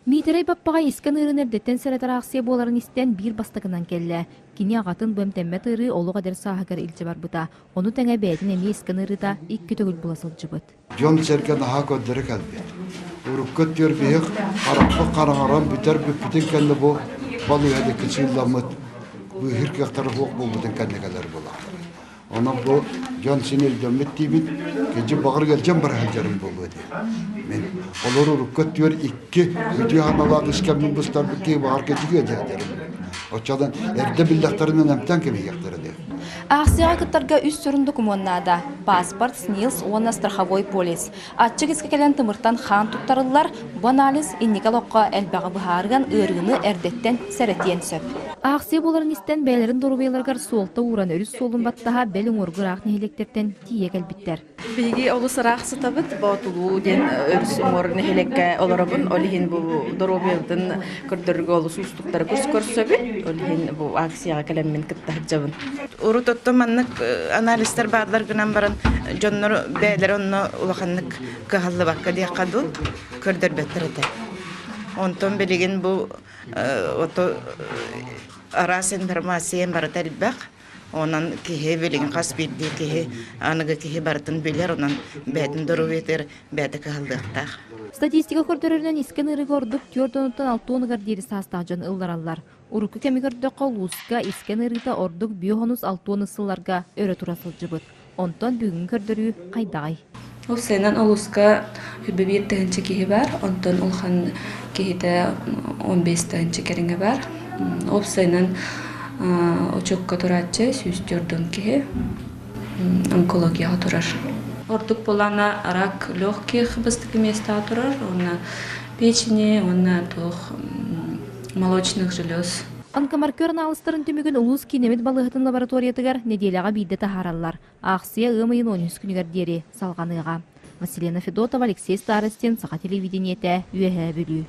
Миитэрэй Баппаҕай искэн ыырын эрдэттэн сэрэтэр аахсыйа буоларын истэн биир бастакынан кэллэ. Кини аҕатын бу эмтэммэт ыарыы олох эдэр сааһыгар илдьэ барбыта. Ону тэҥэ бэйэтин эмиэ искэн ыарыыта икки төгүл була сылдьыбыт. Дьон-сэргэ наһаа көрдөрө кэлбит. Урукку өттүгэр биһик харахпыт хараҥаран бүтэр бүппүтүн кэннэ бу балыыһа диэки сыылламмыт быыһыыр кыахтара суох буолбутун кэннэ кэлэр буоллахтара. Онон бу дьон син өйдөммүт диибит, кэдьи баҕар ыалдьан бара сылдьарым буолуо диэн. Мин олор урукку өттүгэр икки үтүө санаалаах искэммин быстарбыт киһи баҕар кэдьигэ ыалдьарым. Оччоҕо эрдэ биллэхтэринэ эмтэн кэбиһиэхтэрэ диэн. Аахсыйаҕа кыттарга үс сүрүн докумуон наада: паспорт, СНИЛС уонна страховой полис. Аччык искэ кэлэн тымыртан хаан туттарыллар, бу анализ инники олоххо элбэҕи быһаарыан, ыарыыны эрдэттэн сэрэтиэн сөп. Аахсыйа буоларын истэн бэйэлэрин доруобуйаларыгар суолта ууран өрүс суолун баттаһа бэл уҥуоргу ыраах нэһилиэктэртэн тиийэ кэлбиттэр. Биһиги олус ыраах сытабыт, Боотулуу диэн өрүс уҥуор нэһилиэккэ олоробун. Ол иһин бу доруобуйабытын көрдөрөргө олус уустуктары көрсөбүт. Ол иһин бу акцияҕа кэлэммин кытта сылдьабын. Урут оттон маннык анализтар бааллар гынан баран дьоннор бэйэлэрэ онно улаханнык кыһаллыбакка диэххэ дуу көрдөрбөттөр этэ. Онтон билигин бу ото араас информация барыта элбэх. Онон киһи билигин хас биирдии киһи аныгы киһи барытын билэр, онон бэйэтин доруобуйатыгар бэйэтэ кыһаллыахтаах. Статистика көрдөрөрүнэн искэн ыарыыга ордук түөрт уонуттан алта уонугар диэри саастаах дьон ыллараллар. Урукку кэми көрдөххө, улууска искэн ыарыыта ордук биэс алта уонус сылларга өрө тура сылдьыбыт. Онтон бүгүҥҥү көрдөрүү хайдаҕый? Уопсайынан улууска 21 тыһыынча киһи баар, онтон улахан киһитэ 15 тыһыынча кэриҥэ баар. Уопсайынан учуокка турааччы 104 киһи онкологияҕа турар. Ордук буолаана рак легких бастакы миэстэҕэ турар уонна печени уонна туох молочных желез. Онкомаркер анаалыстарын түмүгүн улуус киинэмит балыыһатын лабораториятыгар нэдиэлэҕэ биирдэ таһаараллар. Аахсыйа ыам ыйын 13 күнүгэр диэри салҕаныаҕа. Василина Федотова, Алексей Старостин, Саха телевидениетэ, Үөһээ Бүлүү.